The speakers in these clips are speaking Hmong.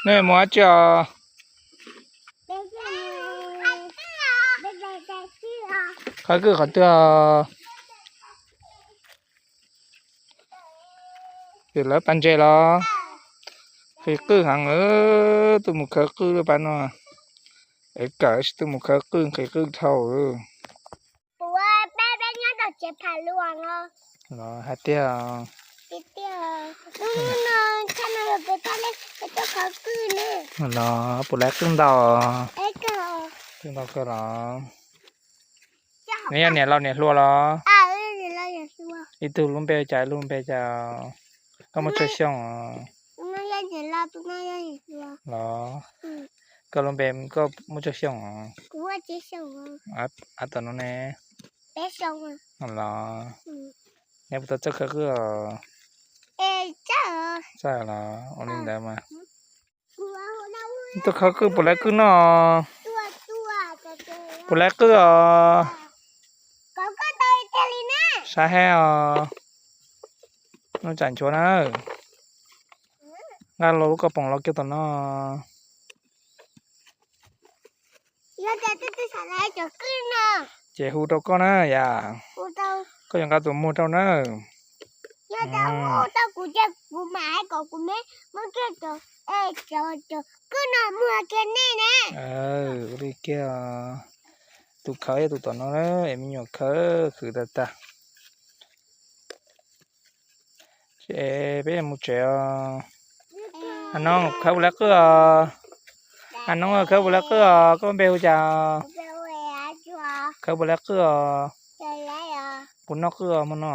Nej mus dab tsi os? Qhov kwj qhov twg os? Ces lawv pab ntses los nqhis qwj heev, tuaj mus khawv qwj lub pab no. Es kawm tsis tuaj mus khawv qwj nqhis qwj dhau. Los hais tiag. Los puas laiv qwj ntau? Qwj ntau kawg los. Neb yog niam laus niam hluas los? Ib tug lub npe ua cas, ib lub npe cas? Koj muaj tsawg xyoo los? Koj lub npe koj muaj tsawg xyoo? Ab tom no ne? Los neb puas tau txawj khawv qwj os? Txawj los ua li ntawd mas. Tuaj khawv qwj puas laiv qwj noj? Puas laiv qwj os? Sab hev os. Noj tsam nchuav na. Nqa los lub kauj poom los kiag tom no. Ces hu rau koj na yom. Koj yuav nqa tus muag rau na. Ua li kiag. Tus khawv yog tus tom no, es me nyuam khawv khwv tag tag. Ces peb yuav mus tsev os. A Noob, khawv puas laiv qwj os? A Noob, khawv puas laiv qwj os? Koj npe hu cas? Khawv puas laiv qwj os? Puas noj qwj os hmo no?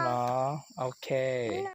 Los, ok.